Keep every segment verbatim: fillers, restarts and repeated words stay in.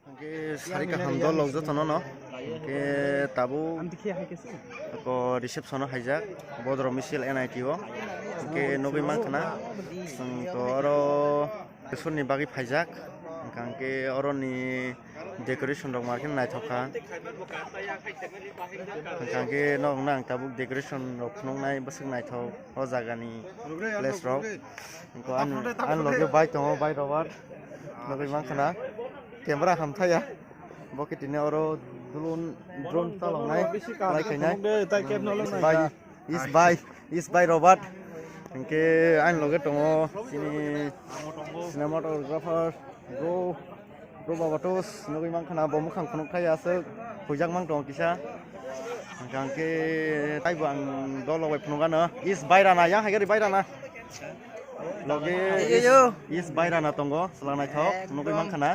Hwnkhe sari kaham dol rok jotono no. Hwnkhe tabuk ako reception o haijak, Bodrom Misil N I T o. Hwnkhe nugwi mankha na, chwng to oro Isor ni bagwi phaijak. Hwnkhe oroni decoration rok mankhe naithok kha. Hwnkhe norokno ang tabuk decoration rok phunuknai bwswk naithok o jagani place rok. Hwnkhe ani, ani loge bai tongo, bai Robert. Nugwi mankha na. Camera hamthaya. Bo khe tini oro drone, drone chaloknai, lai khainai. Is bai, is bai, is bai Robert. Hwnkhe ani loge tongo chini cinematographer bro, bro Babatus, nugwi mankha na bo mukhang phunuk thaya aswk huijak mang tongo kisa. Hwnkhe ang khe taibo ang dol rok bai phunuk ano. Is bai Rana, yang hai khe bai Rana. Logi is, is bai Rana tongo, chwla naithok, nugwi mankha na.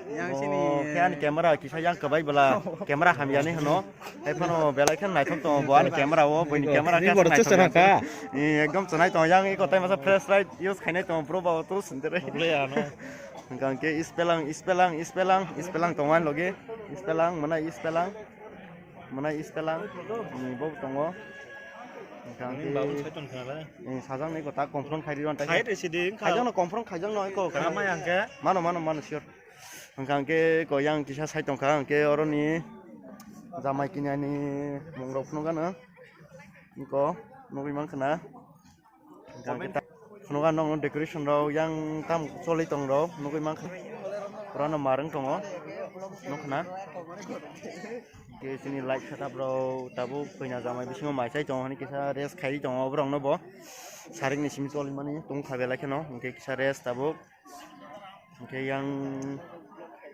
Bo khe ani camera kisa yang kwbai bwla, camera hamyani hwno. Hai phano belai khe naithok tongo bo ani camera o, buini camera khe naithok ya. Ekdom chwnai tongo, yang iko tai masa flash light use khainai tongo, bro ba to sindire. Hwnkhe is pelang, is pelang, is pelang, is pelang tongo ani logi, is pelang, mwnai is pelang. Mwnai is pelang, ni bo tongo. Hwnkhe ang khe, sajak ni kota confront khai rw ang khe. Khaijak no confront, khaijak no eko. Mano, mano, mano, sure. Hwnkhe ang khe eko yang kisa sai tongkha, ang khe oroni jamai kinani mung rok phunuk gana. Eko nugwi mankha na. Phunukha nokno decoration rok yang tam choli tong rok nugwi mankha. Pura no marwng tongo nukha na. Hwnkhe chini light setup rok tabuk kanya jamai bisingo mai chai tongo, hani kisa rest khai tongo borok no bo. Sarik ni simi choli mani tongkha belai kheno, hwnkhe kisa rest tabuk. Hwnkhe yang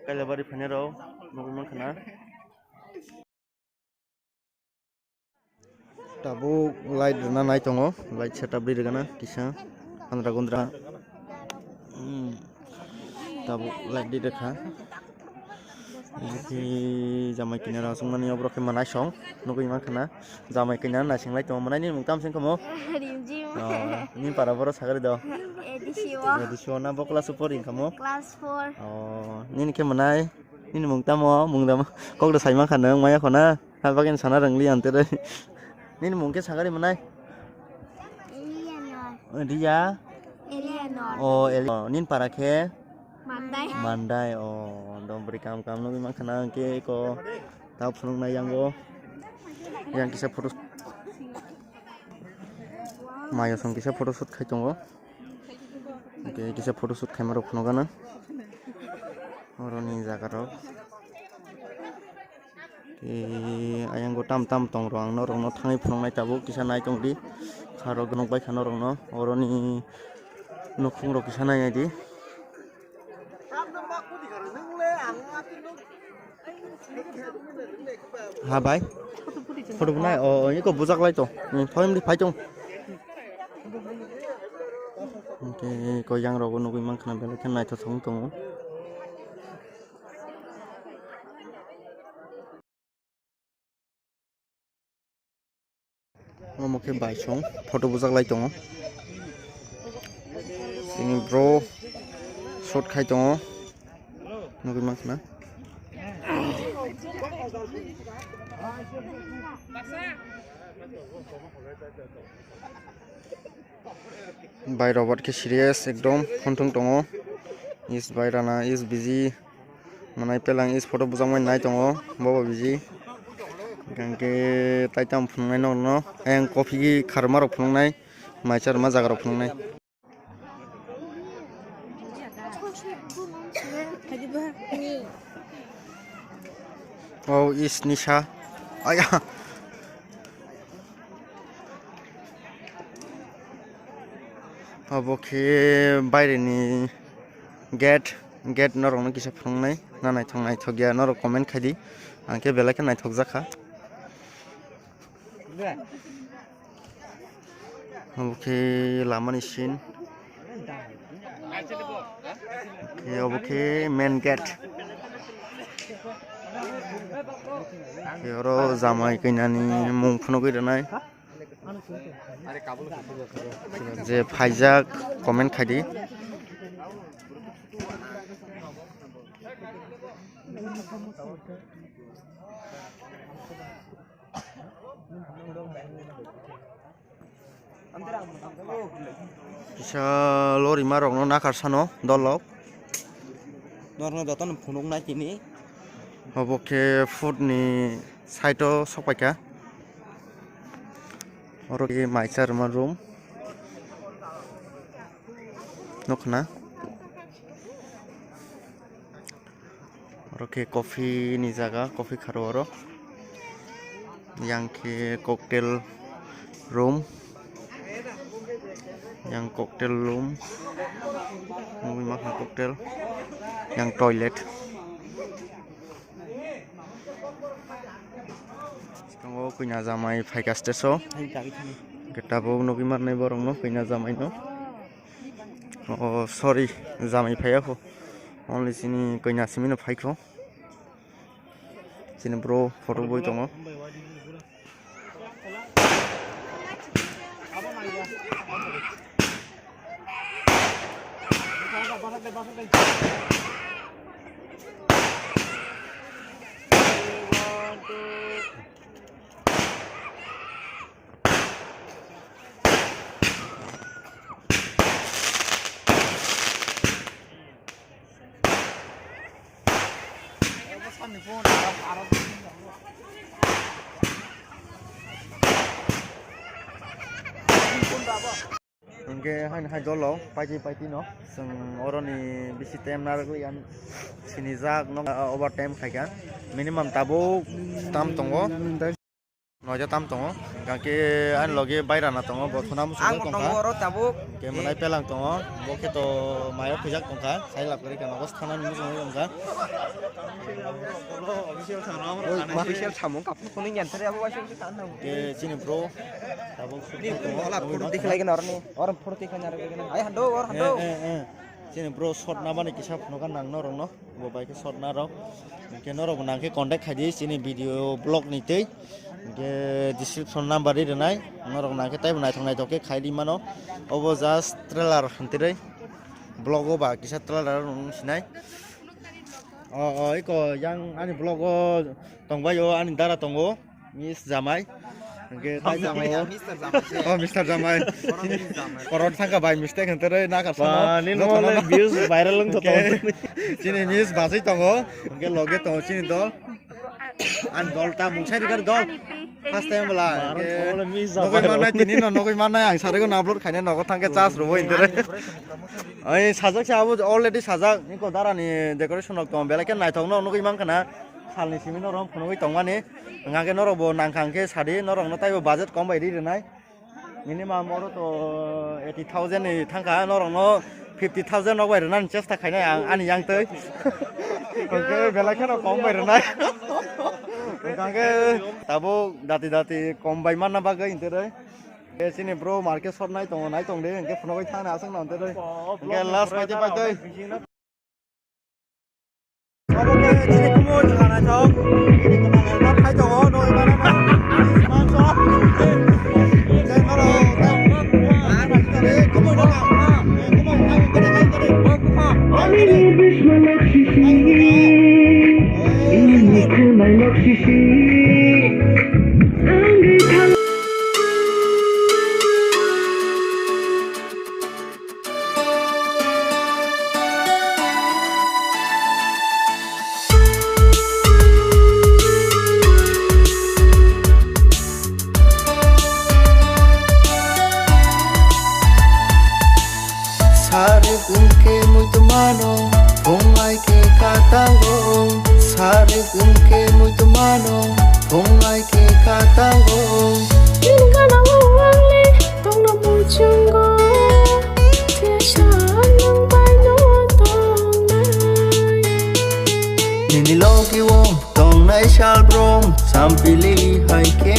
Kailabari phainai rok nugwi mankha na. Tabuk light rwna nai tongo, light setup ri rwgana kisa handra gundra. Hmm. Tabuk light ri rwkha. Bisi jamai kinaro aswk mani oborok khe mwnai song nugwi mankha na. Jamai kinaro naising lai tongo, mwnai nini mung tamo se wngkha mo? Rimjim. Oh, nini para boro sagari do? A D C o. A D C o na bo class o pori wngkha mo? Class four. Oh, nini khe mwnai? Nini mung tamo? Mung tamo? Kok da sai mankha nwng maya khona? Ha bagwi sana rwngli ang tere. Nini mung khe sagari mwnai? Eleanor. Ria? Eleanor. O, Eli-, o, nini para khe? Mandai. Mandai, o, dom bwrwi kam kam nugwi mankha na ang khe eko. Tao phunuknai yango. Yang kisa photo. Mayo song kisa photo shoot khai tongo. Hwnkhe kisa photo shoot khaima rok phunukgana. Oroni jaga rok. Tei ayang bo tam tam tong rok, ang norok no thangwi phunuknai tabuk kisa nai tong di. Kha rok gonok bai kha norok no. Oroni nukhung rok kisa nai nai di. Ha bai. Photo bo nai, o, o, iko bujak lai to. Hmm, phone di phai tong. Hwnkhe ko yang rogo nugwi mankha na belai khe naithothok wng tongo. Omo khe bai song photo bujak lai tongo. Chini bro shoot khai tongo. Nugwi mankha na. Bai Robert khe serious ekdom phone thung tongo. Is bai Rana is busy. Mwnai pelang is photo bujakmani nai tongo bobo busy. Hwnkhe tai tamo phunuknai norokno. Ayang coffee kharma rok phunuknai. Mai charma jaga rok phunuknai. Oh, is Nisha. Aya. Obo khe baireni gate, gate norokno kisa phunuknai, na naithok naithok ya norok comment khai di, ang khe belai khe naithok jak kha. Obo khe lamani scene. Khe obo khe main gate. Khe oro jamai kainyani mung phunugwi rwnai. Je phaijak comment khai di. Kisa lorima rokno nakar sano dol rok. Norokno jotono phunuknai tini. Obo khe food ni side o sokpaikha. Oro khe mai charwma room. Nukha na. Oro khe coffee ni jaga, coffee kharo oro. Yang khe cocktail room. Yang cocktail room. Nugwi mankha cocktail. Yang toilet. Tongo kanya jamai phaikha stage o. Hai, kari thani. Khe tabuk nugwi mannai borokno kanya jamai no. Oh, sorry, jamai phaiya kho. Only chini kanya simi no phaikho. Chini bro photo bui tongo. Hingke hain hai dolo paiti paiti no chwng oroni bisi time narwgwi ang sinijak no overtime khaikha minimum tabuk tam tongo. Noida tam tongo, hingke ani loge bairana tongo, bo thuna muchungo tongkha. Ang tongo oro tabuk. Hingke mwnai pelang tongo, bo khe to mayo khujak tongkha, sai lab kwrwi kha, nogo thanani muchungo tongkha. Official samung kaphu khunui nyan thari abo waisa wngkha tan tongo. Hingke chini bro, tabuk ni tongo, hola photo tikhlai gana oroni, oro photo tikhlai narwgwi gana. Ai hando, or hando. Eh, eh, eh. Chini bro shot namani kisa phunukha nang norokno. Bo bai khe short na rok. Hingke norok bo nang khe contact khai di chini video blog ni tei. Hingke description number ri rwnai. Norok nang khe taibo naithok naithok khe khai di mano. Obo just trailer hwntirwi. Blog o ba kisa trailer rok nung sinai. O, o, iko yang ani blog o tongbai o ani dara tongo. Miss Jamai. Hingke tai tongo. Mister Jamai. Oh, Mister Jamai. Koron thangkha by mistake hwnte rei nakar sano. Ba, nini jotono mole no views viral wng tongo. Hingke chini Miss Bachai tongo. Hingke loge tongo chini dol. Ang dol ta mungsai rikar dol. First time bwla. Ba, hingke oro Miss nogoi Jamai mannai rok. Tini no nogoi mannai ang sarigwno upload khainai nogo thangkhe charge rwbo hwnte rei. Ai sajak se abo already sajak. Niko dara ni decoration rok tong belai khe naithok no nogoi mankha na. Salni simi norok phunugwi tongmani. Hwnkha khe norok bo nangkha hwnkhe sadi, norok no taibo budget kom bai ri rwnai. Minimum oro to eighty thousand ni thangkha, norok no fifty thousand rok bai rwnani chesta khainai ang ani yang twi. Hwnkhe belai kheno kom bai rwnai. Hwnkha khe tabuk dati dati kom bai manna bagwi hwnkhe rei. Hwnkhe chini bro market short nai tongo, nai tong de, hwnkhe phunugwi thangni aswk no hwnkhe rei. Hwnkhe last paitwi paitwi. Obo khe chini kumui khwlanaithok. Chini kwmang helmet phai tongo, nugwi mano. Tei norok, tei, kumui no. Kumui no. Sari hwnkhe muitu mano, phunglai khe katango. Sari hwnkhe muitu mano, phunglai khe katango. Nini gana o ang le tongna muchungo, tesa nwng bai no tongnai. Nini logi o tongnai salbrum, sampili hai khe